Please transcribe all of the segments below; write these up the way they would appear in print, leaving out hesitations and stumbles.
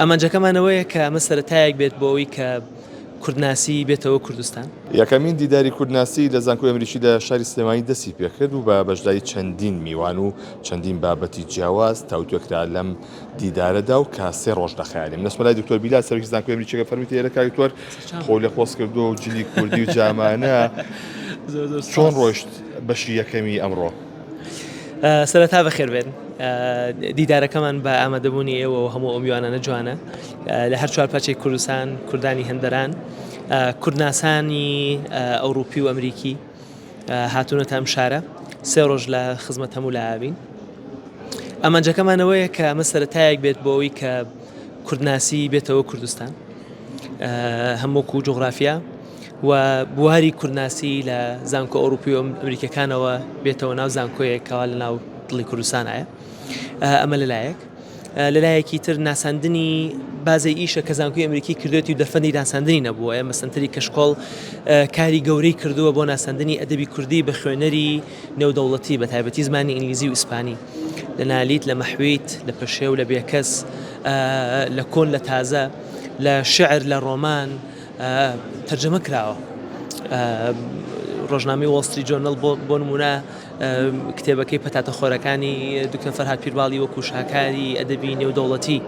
ئامانجەکەمان ئەوەیە کە ئەمە سەرەتایەک بێت بۆ ئەوەی کە کوردناسی بێتەوە کوردستان. یەکەمین دیداری کوردناسی لە زانکۆی ئەمریکی لە شاری سلێمانی دەستی پێکرد و بە بەشداری چەندین میوان و چەندین بابەتی جیاواز تاوتوێ کرا لەم دیدارەدا و کە سێ ڕۆژ دەخایەنێ. من دەچمە لای دکتۆر بیلال سەرۆکی زانکۆی ئەمریکیەکە فەرموویتە ئێرە کاک دکتۆر خۆی لە خۆز کردووە و جلی کوردی و جامانە چۆن ڕۆشت بەشی یەکەمی ئەمڕۆ؟ سەرەتا بەخێربێن دیدارەکەمان بە ئامادەبوونی ئێوە و هەموو ئەو میوانانە جوانە لە هەر چوار پارچەی کوردستان کوردانی هەندەران کوردناسانی ئەوروپی و ئەمریکی هاتوونەتە ئەم شارە سێ ڕۆژ لە خزمەت هەموو لایەبین ئامانجەکەمان ئەوەیە کە ئەمە سەرەتایەک بێت بۆ ئەوەی کە کوردناسی بێتەوە کوردستان هەم وەکو جوغرافیا و بواری کوردناسی لە زانکۆ ئەوروپی و ئەمریکەکانەوە بێتەوە ناو زانکۆیەک کەوا لە ناو دڵی کوردستانایە ئەمە لەلایەک لەلایەکی تر ناساندنی بازەی ئیشە کە زانکۆی ئەمریکی کردێتی و دەرفەندی ناساندنی نەبووە ئێمە سنتەری کەشکۆڵ کاری گەورەی کردووە بۆ ناساندنی ئەدەبی کوردی بە خوێنەری نێودەوڵەتی بە تایبەتی زمانی ئینگلیزی و ئیسپانی لە نالیت لە مەحویت لە پەشێو لە بێکەس لە کۆن لە تازە لە شعر لە ڕۆمان تەرجەمە کراوە. ڕۆژنامەی وۆڵ ستریت جۆرنەڵ بۆ نموونە کتێبەکەی پەتاتە خۆرەکانی دکتۆر فەرهاد پیرباڵی وەکو شاکاری ئەدەبی نێودەوڵەتی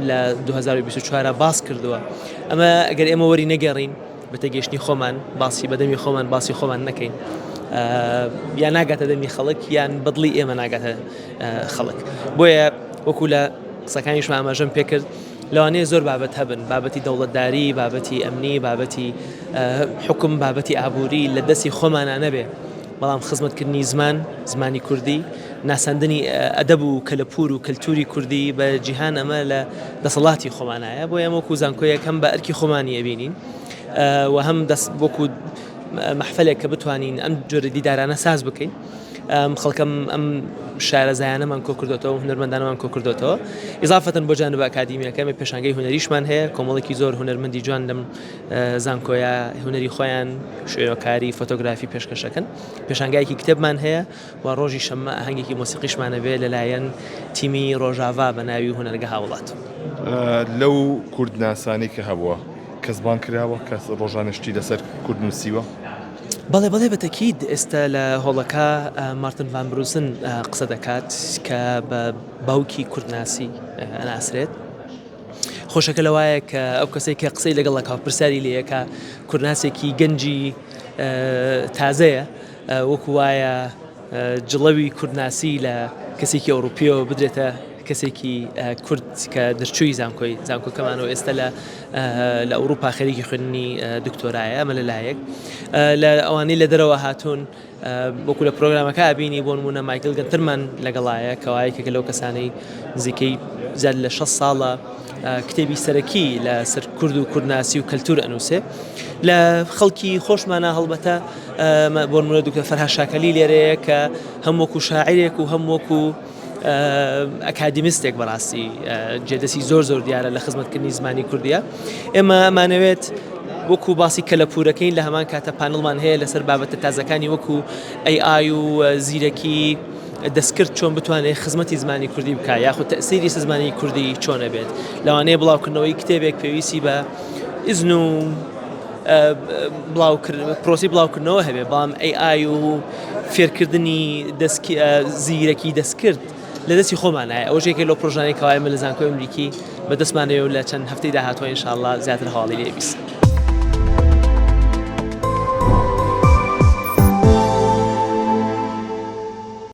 لە 2024 باس کردووە. ئەمە ئەگەر ئێمە وەری نەگەڕین بە تێگەیشتنی خۆمان باسی بەدەمی خۆمان باسی خۆمان نەکەین یان ناگاتە دەمی خەڵک یان بەدڵی ئێمە ناگاتە خەڵک بۆیە وەکو لە قسەکانیشمان ئاماژەم پێکرد لەوانەیە زۆر بابەت هەبن، بابەتی دەوڵەتداری، بابەتی ئەمنی، بابەتی حوکم، بابەتی ئابووری لە دەستی خۆمانا نەبێ، بەڵام خزمەتکردنی زمان، زمانی کوردی، ناساندنی ئەدەب و کەلەپوور و کەلتووری کوردی بە جیهان ئەمە لە دەسەڵاتی خۆمانایە، بۆیە ئێمە وەکوو زانکۆیەک هەم بە ئەرکی خۆمانی ئەبینین و هەم دەست وەکوو مەحفەلێک کە بتوانین ئەم جۆرە دیدارانە ساز بکەین. ئەم خەڵکەم ئەم شارەزایانەمان کۆ کردۆتەوە هونەرمەندانەمان کۆ کردۆتەوە ئیزافەتەن بۆ جانبە ئەکادیمیەکە ئێمە پێشانگەی هونەریشمان هەیە کۆمەڵێکی زۆر هونەرمەندی جوان لەم زانکۆیە هونەری خۆیان شوێنەکاری فۆتۆگرافی پێشکەشەکەن پێشانگایەکی کتێبمان هەیە و ڕۆژی شەممە ئاهەنگێکی مۆسیقیشمان هەبێ لەلایەن تیمی ڕۆژاڤا بە ناوی هونەرگە هاوڵات. لەو کوردناسانەی کە هەبووە کەس بانگ کراوە کەس ڕۆژانە شتی لەسەر کورد نووسیوە؟ بەڵێ بەڵێ بە تەکید ئێستا لە هۆڵەکە مارتن ڤان بروسن قسە دەکات کە بە باوکی کوردناسی ئەناسرێت. خۆشەکە لەوایە کە ئەو کەسێک کە قسەی لەگەڵ لەکاو پرسیاری لەیەکە کوردناسێکی گەنجی تازەیە وەکو وایە جڵەوی کوردناسی لە کەسێکی ئەوروپیەوە بدرێتە کەسێکی کورد کە دەرچووی زانکۆی زانکۆکەمانەوە ئێستا لە لە ئەوروپا خەریکی خوێندنی دکتۆرایە ئەمە لە لایەک لە ئەوانەی لە دەرەوە هاتوون وەکو لە پرۆگرامەکە بینی بۆ نمونە مایکل گەنتەرمان لەگەڵایە کەوا یەکێکە لەو کەسانەی نزیکەی زیاد لە 6 ساڵە کتێبی سەرەکی لە سەر کورد و کوردناسی و کەلتور ئەنووسێ لە خەڵکی خۆشمانە هەڵبەتە بۆ نمونە دکتۆر فەرهاد شاکەلی لێرەیە کە هەم وەکو شاعرێک و هەم وەکو ئەکادیمیستێک بەڕاستی جێدەستی زۆر زۆر دیارە لە خزمەتکردنی زمانی کوردیە ئێمە ئەمانەوێت وەکو باسی کەلەپورەکەین لە هەمان کاتە پانڵمان هەیە لەسەر بابەتە تازەکانی وەکو AI و زیرەکی دەستکرد چۆن بتوانێت خزمەتی زمانی کوردی بکە یاخود تەسیری زمانی کوردی چۆنە بێت لەوانەیە بڵاوکردنەوەی کتێبێک پێویستی بە ئیزن و پرۆسی بڵاوکردنەوە هەبێ بەڵام AI و فێرکردنی زیرەکی دەستکرد لە دەستی خۆمانایە ئەوەش یەکێک لەو پرۆژانەی کەوا ئێمە لە زانکۆی ئەمریکی بەدەستمانەوە و لە چەند هەفتەی داهاتوە ئینشاءاللە زیاتر هەواڵی لێ بیستن.